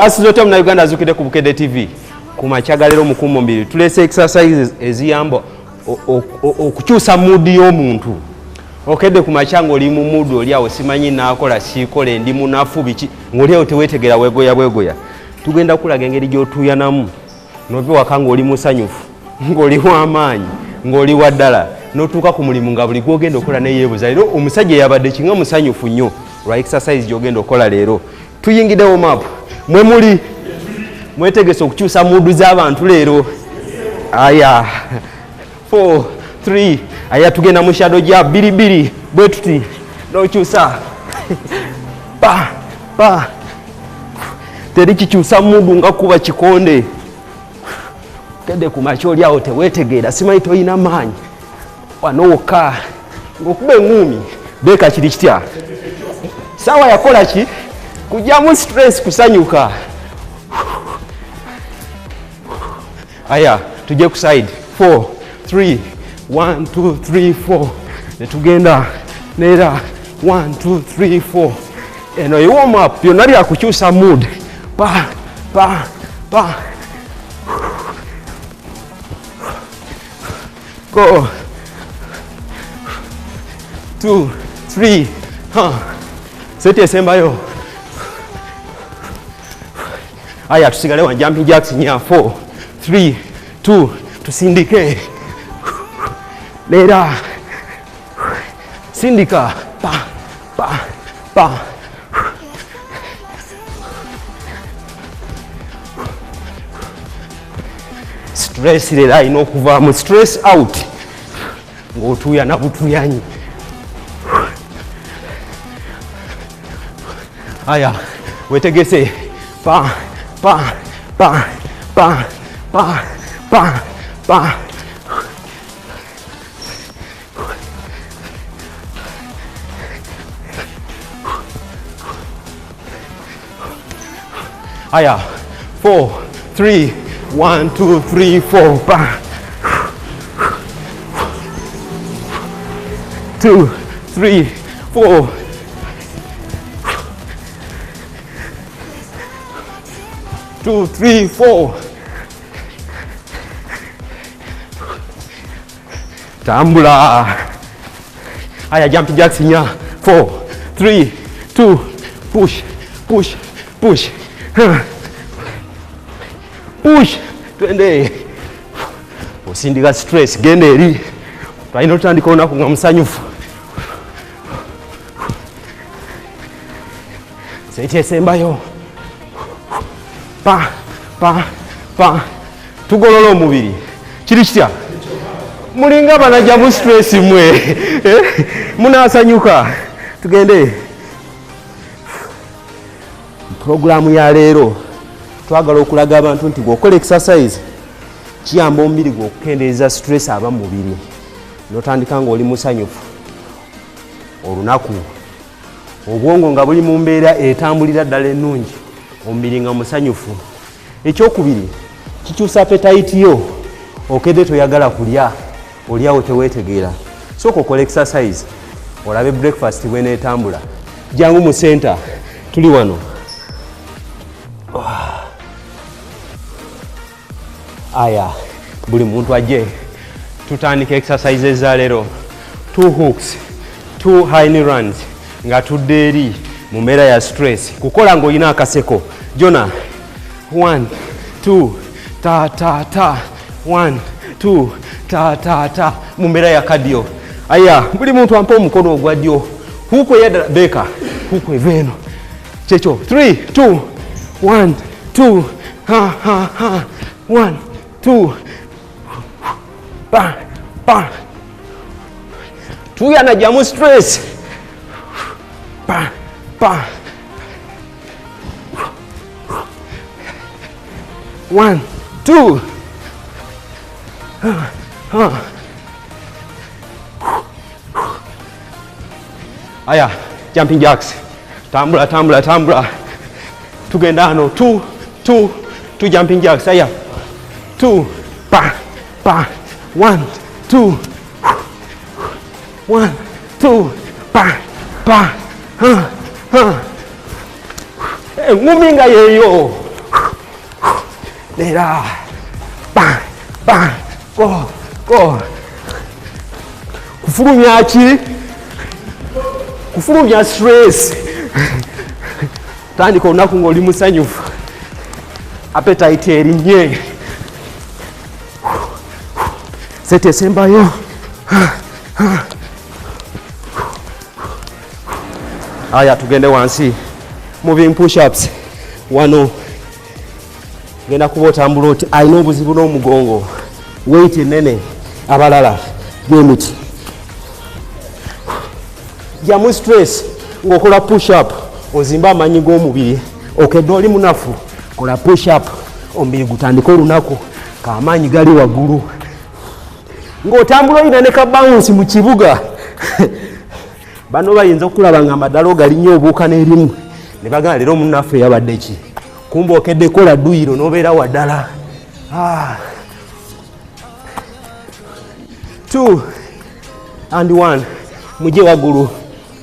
Asizote muna Uganda azukidde ku Bukedde TV ku makya ga leero mukumo mbiri tulese exercises eziyamba okukyusa mood y'omuntu. Okedde ku makya ng'oli mu mood oli awo simanyi naakola siikole ndi munafu biki ng'oli awo teweetegera weegoya bwegoya. Tugenda kulaga engeri gy'otuuyanamu n'ova ewaka ng'oli musanyufu ng'oli w'amaanyi ng'oli wa ddala n'otuuka ku mulimu nga buli gw'ogenda okukola neyeebuza leero omusajja yabadde kinga musanyufu nnyo lwa exercise gy'ogenda okukola leero. Tuyingidde warm up, mwe muli mwetegese okukyusa muudu z'abantu leero. Aya 4 3 aya tugenda mu shadow jab bbiri bbiri bwe tuti n'okyusa pa pa teri kikyusa muudu nga kuba kikonde. Kedde ku makya oli awo teweetegeera simanyi toyina maanyi wano wokka ng'okuba eŋŋuumi beeka kiri kitya saawa yakola ki kujjamu stress kusanyuka. Aya tujje ku side 4 3 1 2 3 4 ne tugenda neera 1 2 3 4 eno ye warm up byonna byakukyusa mood pa pa pa go 2 3 huh. Seti esembayo. Aya tusigale wa jumping jacks nya 4 3 2 tusindike lera sindika pa pa pa stress lera alina okuvaamu stress out ng'otuuyana butuuyanyi. Aya wetegese pa pa pa pa pa pa pa aya 4 3 1 2 3 4 pa 2 3 4 2 3 4 tambula. Aya jump jacks nya 4 3 2 push push push push twende osindika stress genda eri twalina otandika olunaku nga musanyufu. Seti esembayo pa pa pa tugolola omubiri kiri kitya mulinga banajja mu stress mwe munasanyuka. Tugende programu ya leero twagala okulaga abantu nti bw'okola exercise kiyamba omubiri gwo okukendeeza stress aba mubiri n'otandika ng'oli musanyufu olunaku obwongo nga buli mu mbeera etambulira ddala ennungi omubiri nga musanyufu. Ekyokubiri kikyusa appetite yo okedde toyagala kulya oliawo teweetegeera. Sooka okola exercise olabe breakfast bweneetambula. Jangu mu center tuli wano. Aya buli muntu ajje tutandika exercises za leero 2 hooks 2 high knee runs nga tudde eri mu mbeera ya stress kukola ng'olina akaseko. Jona 1 2 ta ta ta 1 2 ta ta ta mu mbeera ya cardio. Aya buli muntu ampa omukono ogwa ddyo huku eyaddala beeka huku eva eno kyekyo 3 2 1 2 ha ha ha 1 2 pa pa tuyana jamu stress pa pa 1 2 ha. Aya jumping jacks tambula tambula tambula tugenda ano 2 2 2 jumping jacks. Aya 2 pa pa 1 2 1 2 pa pa ha ha. Engumi nga yeyo. Nera ba ba go go. Kufulumya ki? Kufulumya stress. Tandika olunaku ng'oli musanyufu, appetite erinnye. Set esembayo. Aya, tugende wansi. Moving push-ups. Wano genda kuba otambula oti alina obuzibu n'omugongo, weight enene, abalala bwemiti. Jamu stress ng'okola push up, ozimba amaanyi g'omubiri. Okedde oli munafu, kola push up, omubiri gutandike olunaku k'amaanyi gali waggulu, ng'otambula olina ne ka bounce mu kibuga. Bano bayinza okulaba nga amadalo galinnya, obuuka n'erimu ne bagamba, "Leero munnaffe yabadde ki?" Kumba okedde kola dduyiro n'obeera waddala. Ah. Two and one. Mujje waggulu.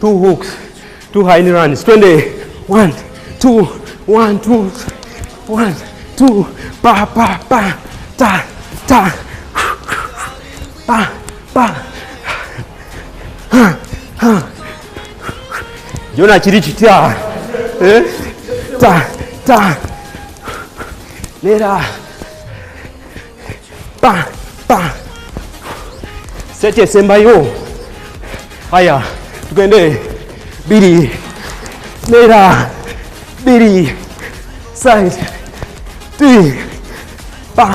Two hooks, two high knee runs. Twende. One, two, one, two, one, two, pa pa pa, ta ta, pa pa. Jona, kiri kitya? Eh? Ta ta, nera, pa pa. Set esembayo. Aya, tugende. Biri, nera, biri, side, three, pa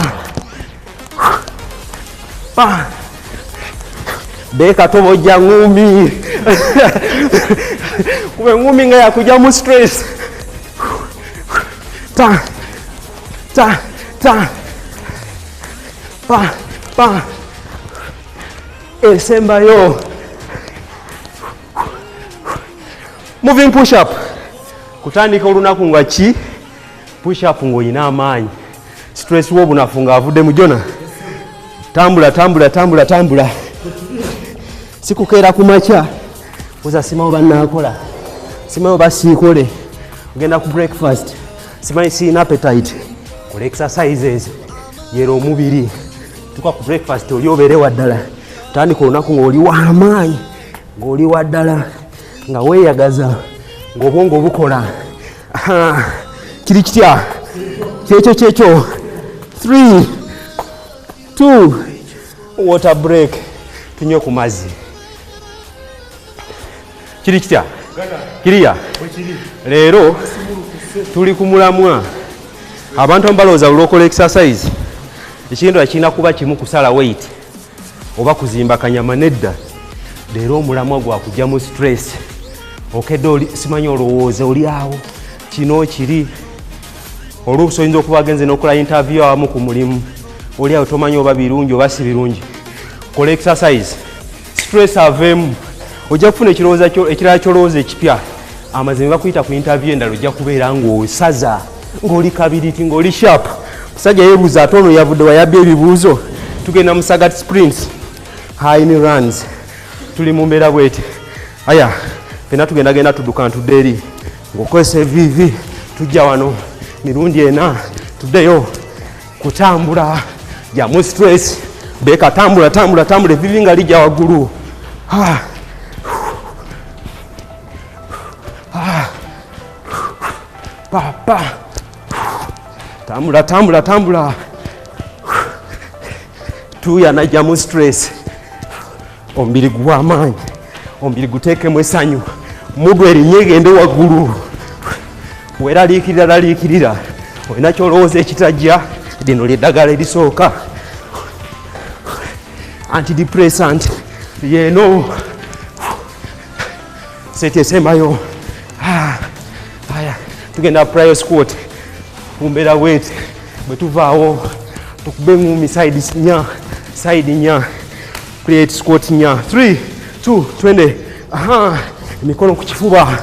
pa. Beka tobojja ngumi, kube ngumi nga yakujja stress. Ta ta ta, pa pa. Esembayo, moving push up. Kutandika olunaku nga ki push up, ng'olina amaanyi, stress w'obunafu ng'avudde mu. Jona, tambula, tambula, tambula, tambula. Sikukeera ku makya oza simanyi oba naakola, simanyi oba siikole. Ogenda ku breakfast, simanyi, siina appetite. Kola exercises, yera omubiri. Tuka ku breakfast oli obeere waddala. Tandika olunaku ng'oli w'amaanyi, ng'oli waddala, nga weeyagaza, ng'obwongo bukola. Aha, kiri kitya? Kyekyo, kyekyo. 3, 2, water break, tunywe ku mazzi. Kiri kitya? Kiriya leero tuli ku mulamwa. Abantu abamu balowooza buli okola exercise ekintu kirina kuba kimu, kusala weight oba kuzimba kanyama. Nedda, leero omulamwa gwakugyamu stress. Okedde oli simanyi, olowooza oli awo kino kiri. Oluusi oyinza okuba agenze n'okola interview awamu ku mulimu, oli awo tomanyi oba birungi oba si birungi. Kola exercise, stress aveemu, ojja kufuna ekirowoozo ekirala kyolowooza ekipya. Amazima bakuyita ku interview endala, ojja kubeera ng'osaza, ng'oli kabiriti, ng'oli sharp. Musajja yeebuuza ate ono yavudde wayabya ebibuuzo. Tugenda mu sagat sprints, high knee runs. Tuli mu mbeera bweti. Aya, fena tugendagenda, tudduka ntudde eri ng'okozesa eviivi. Tujja wano mirundi ena, tuddeyo. Kutambula, jamu stress. Beka, tambula, tambula, tambula, eviivi nga lijja waggulu. Ah. Ah. Pa pa, tambula, tambula, tambula. Tuuya najjamu stress, omubiri guwa amaanyi, omubiri guteekemu essanyu, mood erinye egende waggulu. Weraliikirira laliikirira, olina kyolowooza ekitajja, lino lyeddagala erisooka, antidepressant yeeno. Set esembayo. Ah, aya, tugenda plyo squat kumbeera bweti. Bwe tuvaawo tukube engumi side nya, side nya, plyo squat nya. 3, 2, 20. Aha, emikono ku kifuba.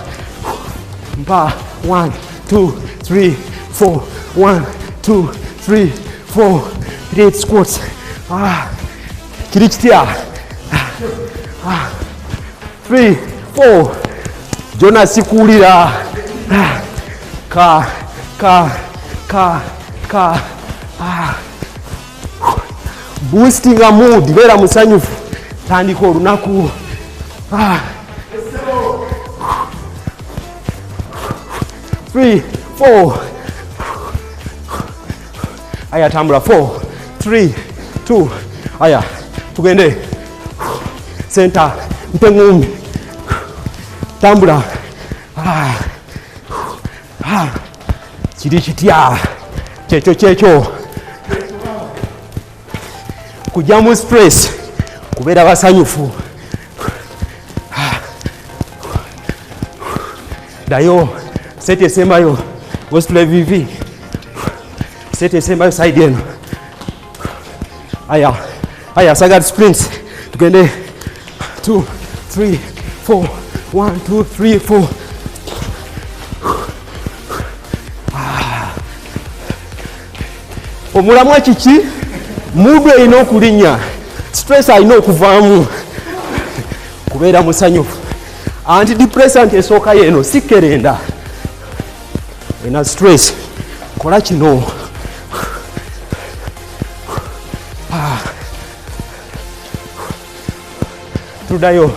Mpa 1, 2, 3, 4, 1, 2, 3, 4, 3 squats. Ah, kiri kitya? Ah, 3, 4. Jona, sikuwulira. Ah, ka ka ka ka. Boostinga mood, beera musanyufu, tandika olunaku. 3 4 aya tambula 4 3 2 aya tugende center mpe ngumi tambula. Kiri kitya kyekyo kyekyo kujjamu stress, kubeera basanyufu. Dayo seti esembayo gositula evivi, seti esembayo side eno. Aya aya sagat sprints tugende 2 3 4 1 2 3 4. Omulamwa kiki? Mudu erina okulinnya, stress alina okuvaamu, kubeera musanyufu. Antidepressant esooka yeeno, si kerenda ena stress. Kola kino. Tudayo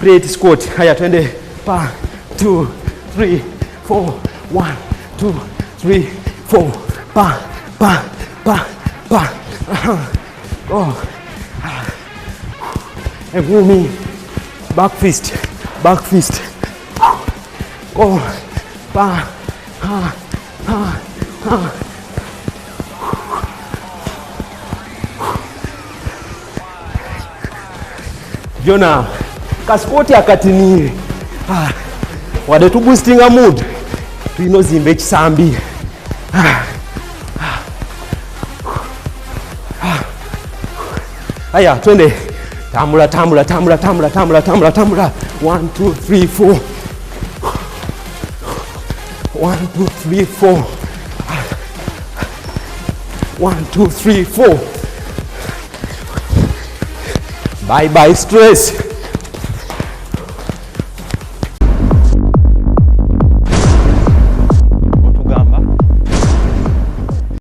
plate squat. Haya twende pa 2 3 4 1 2 3 4 pa pa pa pa. Oh. Engumi back fist, back fist. Oh. Pa ha ha ha. Jona kasikoti akatini. Wadde tuboostinga mood, tulina ozimba ekisambi. Aya twende tambula tambula tambula tambula tambula tambula tambula 1 2 3 4 1 2 3 4 1 2 3 4. Bye bye stress.